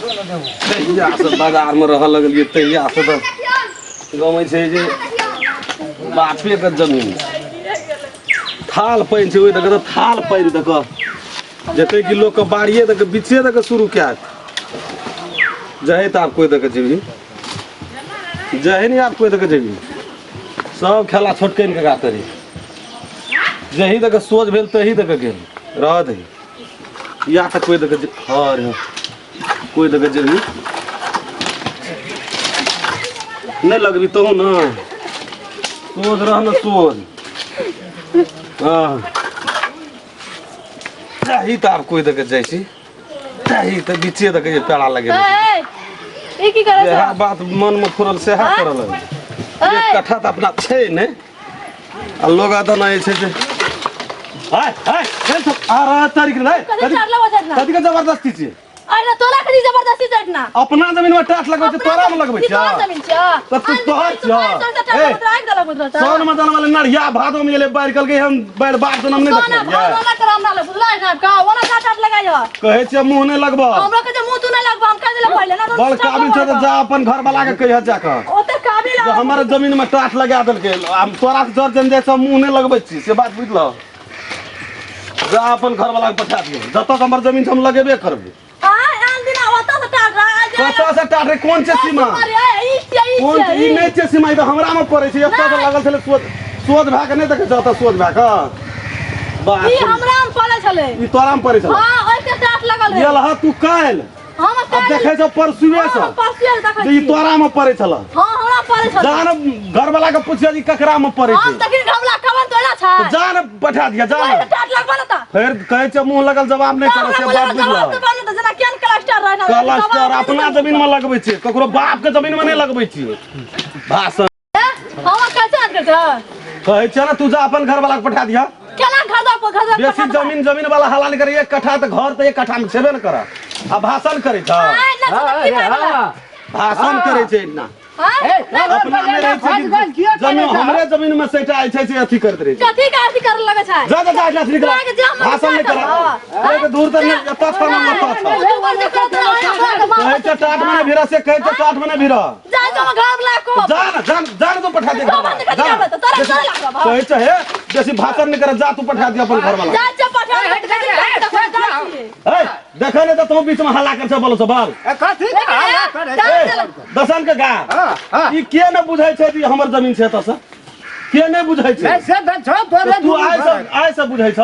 तहियासँ बाजारमे रहऽ लगलियै तहियासँ तऽ गमै छै जे बापेके जमीन छै। थाल पानि छै ओहि दऽ कऽ तऽ थाल पानि दऽ कऽ जते कि लोकके बाड़िए दऽ कऽ बीचे दऽ कऽ शुरू कए जहे तऽ आब कोइ दऽ कऽ जेबही जहे नहि आब कोइ दऽ कऽ जेबही सब खेला छोटकनि के गातरी जही दऽ कऽ सोझ भेल तही दऽ कऽ गेल रह दही या तऽ कोइ दऽ कऽ हँ रे कोइ दऽ कऽ जेबही नहि लगबी तोहू ने सोझ रह ने सोझ हँ जाही तऽ आब कोइ दऽ कऽ जाइ छी जाही तऽ बीचे दऽ कऽ जे पेड़ा लगेबै ए, ई की करै जएह छौ बात मनमे फुरल सएह करऽ लगल एक कट्ठा तऽ अपना छै नहि आ लोग एतऽ नहि छै जे हाय हाय चल चल आ रहा तारीख रे कथी चाट लगबै छै कथी के जबरदस्ती छै अरे तोरा कथी जबरदस्ती चटना अपना जमीन में टाट लगबै छै तोरा में लगबै ई छै तोहर जमीन छै तऽ तू तोहर छियौ। ए। राख देलक बुझलो तऽ साउन में जान वाले नढ़िया भादो में एलै बाढ़ि कहलकै हम बाढ़ि बाढ़ तऽ हम नहि सोना देखलियै भाव ना कर हमरा लग बुझला ना का ओना का टाट लगाइयो कहै छियै मुँह नहि लगबऽ हमरा के जे मुंह तू नहीं लगबा हम कह देले पहिले ना बड़ काबिल छै तऽ जा अपन घर वाला के कहिया जा कऽ ओते काबिल जे हमर जमीन में टाट लगा देलकै हम तोरा से जर जन जाइ सब मुँह नहि लगबै छी से बात बुझलह जा अपन घर वाला के पठा दियौ जतऽ हमर जमीन छै हम लगेबे करबै आ आन दिन ओता से टाट रहा कतऽ से टाट रे कोन छै सीमा अरे ई छै ई कोन छै ई नहि छै सीमा ई तऽ हमरा मे पड़ै छै एतऽ से लागल छलै सोझ सोझ भए कऽ नहि देखै छौ एतऽ सोझ भए कऽ बाप ई रे। हमरा में पड़े छले ई तोरा मे पड़ै छलै हां ओइ के टाट लगल रहे गेल हँ तू काल्हि हम आब देखै छौ परसुए से हम परसुए देखै जे ई छी तोरा मे पड़ै छल हां हमरा पड़े छले जान घर वाला के पुछिया जे ककरा मे पड़ै हम छै तखन घबला कवन तोरा छै तऽ जान पठा दिया जान ओइ के टाट लगबा ना ता फेर कहै छै मुँह लगल जवाब नहि करै छै बात बुझल जेना केहन क्लस्टर रहै ना कलस्टर अपना जमीन मे लगबै छै ककरो बाप के जमीन मे नहि लगबै छियै भाषण हम कैसे हट छै कहै छै ने तू जा अपन घर वाला के पठा दिया केना घर दऽ घर दऽ बेसी जमीन जमीन वाला हल्ला नहि करे एक कट्ठा तऽ घर तऽ एक कट्ठा मे छेबे ने कर आ भाषण करै छ भाषण करै छै इतना अपना मे रहै छै कि जमीन हमरे जमीन मे सैटा छै से अथी करैत रहै छै कथी का अथी करे लगे छै जा जा जा जा निकला तोरा के जे हमर भाषण नहि कर एक दूर तऽ नहि एतऽ छ न ओतऽ छ कहै छै टाट मने भीरा से कहै छै टाट मने भीरा जा जा घर ला को जा ना जान जान तू पठा दे घर वाला जा, जा जा, तोरा तोरा लागबा। कहै छै हे बेसी भाषण नहि कर जा तू पठा दे अपन घर वाला जा जा पठा दे ए देखै नहि तऽ तू बीच में हल्ला कर छै बोलो छै बाल कथी के हल्ला करै छै? ए दसन के गा हाँ, हाँ। ई के ने बुझै छै जे हमर जमीन छै एतऽ से के नहि बुझै छै नहीं, से तऽ छौ तोरे तऽ तू दुनू आइ से घरक। आइ से बुझै छ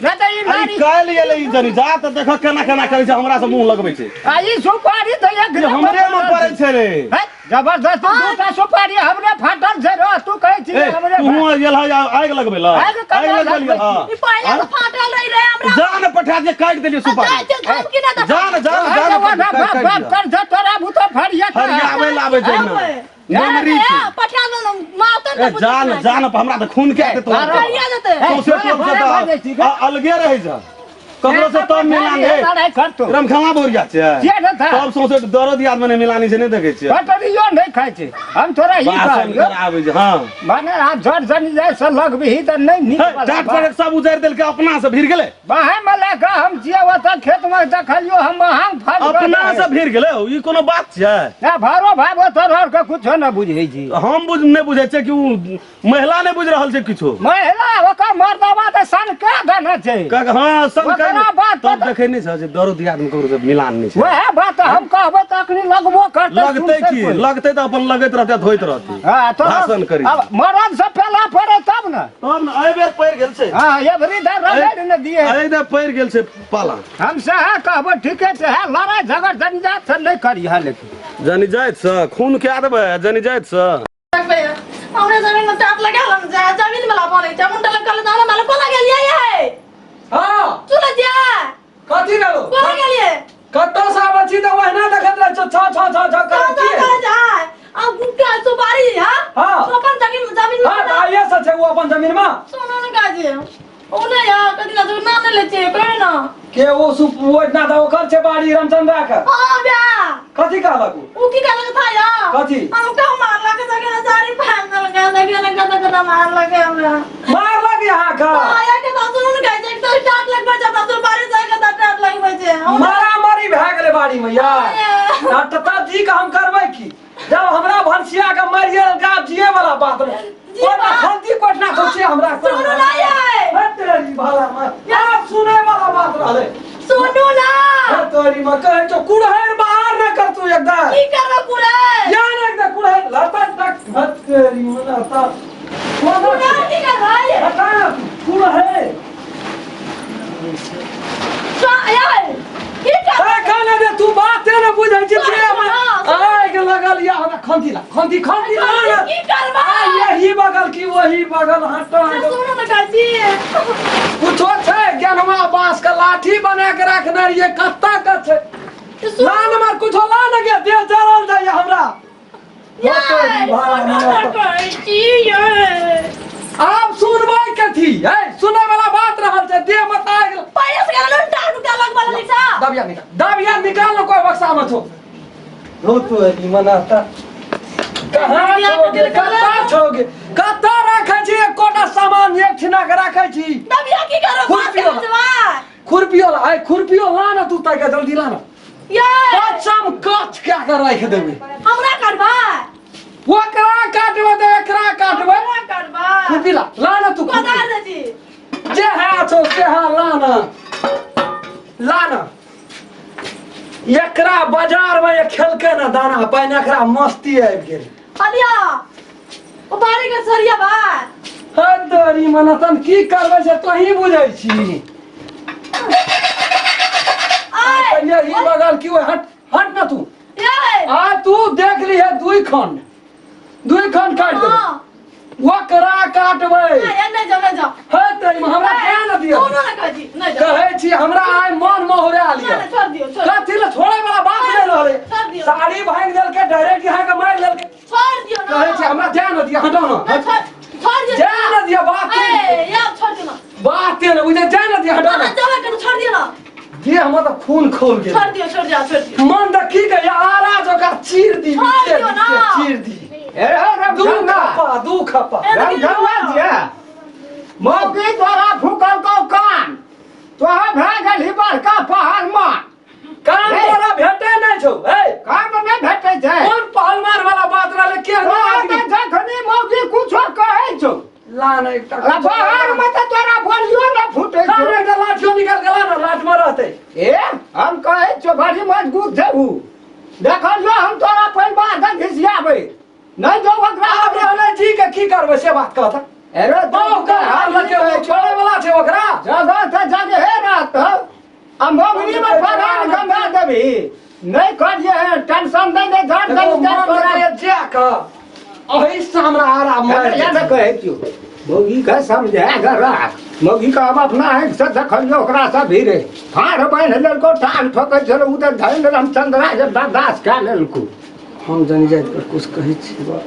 नहीं तऽ ई आ ई नारी काल्हि एलै ई जनी जा तऽ देख केना केना करै छै हमरा से मुँह लगबै छै आ ई सुपारी तऽ एक ई हमरे मे पड़ै छै रे है, जबरदस्ती दूटा सुपारी हमरे फाटल छै रो तू कहै छी ए हमरे तू गेल है आगि लगबै ला आगि ककरा आगि लगबै लगबै हां ई पहिले तऽ फाटल रही रे हमरा जा ने पठा दे काटि देलियै सुपारी जा चल धमकी ना दे जा ने जा ने जा ने बाप काटि बाप दिअ। कर छौ तोरा भूतो फरिया फरियाबै लाबै छै ना मेमोरी छै पठा दो ना मारतो ए जा ने जा ने हमरा तऽ खून के देतौ फरिया देते सौंसे टोल से तऽ अलगे रहै छै ककरो से तब मिलान हे लड़ाई कर तू रमखेला बोरिया छै के न था तब सौंसे दरद याद में मिलानी छै नहि देखै छियै बटरियो नहीं खाइ छै हम तोरा ई भाषण कहलियो कराबै छै हँ माने आब जर जन जाय से लगबिही तऽ नहि नीक हे, वाला टाट बात। पर सब उजारि देलकै अपना से भिड़ गेलै बाहर में लए कऽ हम छियै ओतऽ खेत में देखलियो हम वहाँ फल अपना से भिड़ गेलै हौ, ई कोनो बात छियै ना भारो भाव ओतऽ रह के कुछो न बुझै छी हम बुझ नहि बुझै छियै कि ओ महिला नहि बुझि रहल छै किछो महिला ओकर मर्दवा तऽ सनका देने छै कह हँ सब ओकरा बात तब देखै नहि छ जे दरो दियाद में ककरो से मिलान नहि छै वएह बात हम कहबै तऽ अखनी लगबो करतै लगतै सुनतै की कोइ। लगतै तऽ अपन लगैत रहतै धोइत रहतै हँ तो भाषण करी। अब मरद से पेला पड़े तब ने तब ने एहि बेर पड़ि गेल छै हँ एवरी धर रगड़ ने दिए एहि बेर पड़ि गेल छै पाला हम सएह कहबै ठीके छै है लड़ाइ झगड़ जनिजात से नहि करिहे लेकिन जनी जाइत से खून कए देबै जनी जाइत से हमरे जमीन में टाट लगा हम जा जमीन वाला बनै छै मुंडा लगल दाना माल को लगलियै है हाँ तू ल जा कथी भेलो को लगलियै कतौ से आबै छी तऽ ओहिना देखैत रहै छौ छौ छौ छौ छौ करै कौन की करै छै अब गुटका सुपारी हां हाँ। अपन जमीन जमीन हाँ तऽ आइए से छै ओ अपन जमीन में सुनो न काजे ओ नहि या कथी ना नाम नहि लै छियै कहे ना के ओ सुप ओ इतना तऽ ओकर छै बाड़ी रामचंद्रा के हाँ ब्या कथी कहलक ओ उ की कहलक था या कथी? हम का मारलक सके ना सारी फान लगा सके ना कत कत मारलक हमरा मारलक यहाँ के हाँ या के तो सुन कहै छै तो टाट लगबै छै तो सुपारी सके तो टाट लगबै छै हम तोरी मैया तब जी के हम करबै की जब हमरा भनसिया के मारि गेल आब जिए वाला बात नहीं कोना खंती कोटना सोचे हमरा सुनू ना ये हे तेरी भला मां आब सुने वाला बात रहले सुनू ना हे तोरी मां कहै छौ कुड़हैर बाहर न कर तू एकदम की करबो कुड़हैर या ना एकदम कुड़हैर लड़ता तक हे तेरी मां लड़ता कोना कुड़हैर की करबै हटा ना तू कुड़हैर यार की करबै खाना दे तू बाते न बुझै छी सुनू जे ना, आग लगल या हमरा खंती ला खंती खंती ला ना। की करबै आ यही बगल की वही बगल हटा सुनू ना काची कुछो छै गेनवा बांस के लाठी बना के रखने रहिए कत्ता के छै लान मार कुछो ला न गे देह जरल जाइए हमरा यार सुनू ना काची यार आब सुनबै कथी है सुनै वाला बात रहल छै देह मत आ गेल पहिले से गेल टाट उठा लग वाला लिखा दबिया निकाल दबिया निकाल न कोई बक्सा में छो हो तो अभी मनाता कहाँ छोगे कत्ता छोगे कत्ता राखै छी एकोटा सामान एक छिना के राखै छी दबिया की करो बात खुरपी वाला। करबा खुरपियो ला आइ खुरपियो ला ना तू तैका जल्दी ला ना यार कचम कच क्या के राखि देबै हमरा करबा ओकरा काटबै तऽ एकरा काटबै हमरा करबा खुरपी ला ला ना तू खुरपी। कोदार दे छी जे है छौ से है ला ना ला ना एकरा बाजार में ये खेलकै ना दाना पानि एकरा मस्ती आबि गेल अलिया ओ बारी के सरिया बा हद तोरी मनतन की करबै से तोही बुझै छी आय यही बगल की ओइ हट हट ना तू ये आ तू देख ली है दुई खंड दुई खंड काट दे हां ओकरा काटबै नहीं नहीं जाओ नहीं जाओ है तोरी हमरा क्या न दियो सुनो ना काजी नहीं जाओ कहै छी हमरा आइ मन महुरा लिया ना छोड़ दियो छोड़ कथी ले छोड़े वाला बात नहीं रहले छोड़ दियौ। साड़ी भांग देलकै डायरेक्ट यहाँ के मारि देलकै छोड़ दियो ना कहै छी हमरा ध्यान न दिया हटाउ ना न छोड़ छोड़ दियो ध्यान न दिया बात ए यार छोड़ दियो ना बात ने बुझे ध्यान न दिया हटाउ ना न जाओ कर छोड़ दियो ना देह हमर तऽ खून खौल गेल छोड़ दियो छोड़ दियो छोड़ दियो मन तऽ की कहिया आरा जोका चीर दी छोड़ बीचे दियौ ना। बीचे चीर दी ए हो दू रामचंद्र खप्पा दू खप्पा ए, रामचंद्र जी मौगी तोरा फूकल कौ कान तोरा भए गेलही बड़का पहलवान काम हे। तोरा भेटे नहि छौ हे काम नहि भेटै छै कोन पहलवान वाला बात रहले के तोरा तऽ जखनी मौगी कुछो कहै छौ ला ना एकटा आ बाहर मे तऽ तोरा बोलियो नहि फूटै ला छौ ना एकटा लाठियो निकाल के ला ना लाठ में रहते ए हम कहै छौ बड़ी मजबूत छै उ देखलियो हम तोरा परिवार के घिसियाबै नहि जो ओकरा आब रहले जी के की करबै से बात कहता अरे बाप के हाल लगे ओ छोड़े वाला छै ओकरा जगह तऽ जगहे रहत आ मगनी में फरान गंगा देबी नहीं करिए है टेंशन नहीं दे घर देखो दे मन तोरा लगैया जा के अही से हमरा आराम मारि या देतै। न कहै छियौ मौगी के समझा के राख मौगी के अब अपना आँखि से देखलियौ ओकरा से भिड़े फाड़ बान्हि लेलको टांग ठोकै छलै ओ तऽ धनि रामचंद्रा के बर्दाश्त कए लेलको हम जनी जाइत पर कुछ कहै छी बा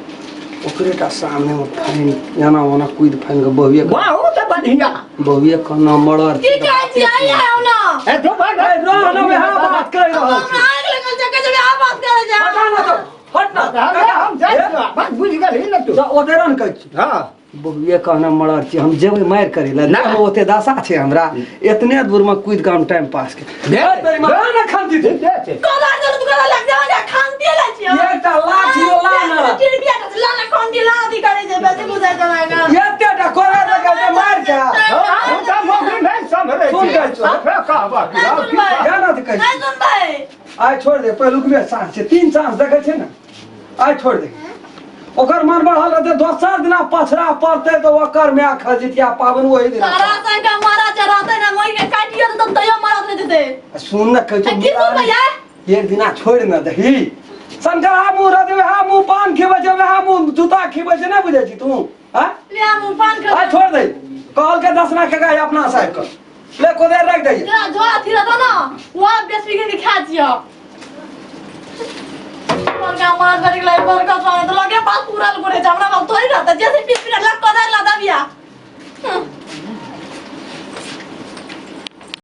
ओकरे टा सामने में फाइन एना ओना कूद फाइन के बहुए बहुत बढ़िया बहुए के नंबर की कहै छी आई आउ ना ए तो बड़ ए, रह ना वएह बात कहि रहल छी हमरा आगि लगल छै कहै छै वएह बात करै छै हटा ना तो हट ना हम जाइ छियौ बात बुझि गेलही ने तू जा ओते रन कहै छी हँ बहुए कहना मरर छी हम जेबै मारि करै लए ना। ना ओते दशा छै हमरा एतने दूर में कूद के हम टाइम पास के दे तोरी माँ ना खान दी दे छै कोदार देलु तू कोदार लग जा जा खान दिए ला छियो एकटा लाठियो ला ना चिड़िया के ला ना खान दिए ला दी करे जे बेसी बुझाय जमा ना एते टा कोरा लगा के मार के हम तऽ मौगी नहि सम्हरै सुन छै कहै छियौ। साफे कहबह कि नहीं आब की सुनबै। कहब? जाना तऽ कहै नहीं सुनबै आइ छोड़ दे पहिलुक बेर साँझ छै तीन साँझ देखै छै ने आइ छोड़ दे ओकर मन बढ़ल रहतै दोसर दिना पछड़ा पड़तै तऽ ओकर माय खजितिया पाबनि ओहि दिना सारा संग के मारा चढ़ाते ना मोई के काटियो तो तैयो मारत नहीं देते सुन न कहै आ की सुनबै यार एक दिना छोड़ि न दही शंकर मुँह रहतै वएह मुँह पान खिबै छै वएह मुँह जूता खिबै छै नहि बुझै छी तू आँय ले मुंह पान खा आइ छोड़ दे कहलकै दसना के गाय अपना साहब के ले कोदारि राखि दही तेरा जो अथी रहतो ना वो बेसी के खा जियो बड़का मार बड़ी गेलै बड़का स्वागत लगे पास पूरा गुरे छै हमरा पास थोड़ी रहता जैसे पीस पीस लग कोदार ला दबिया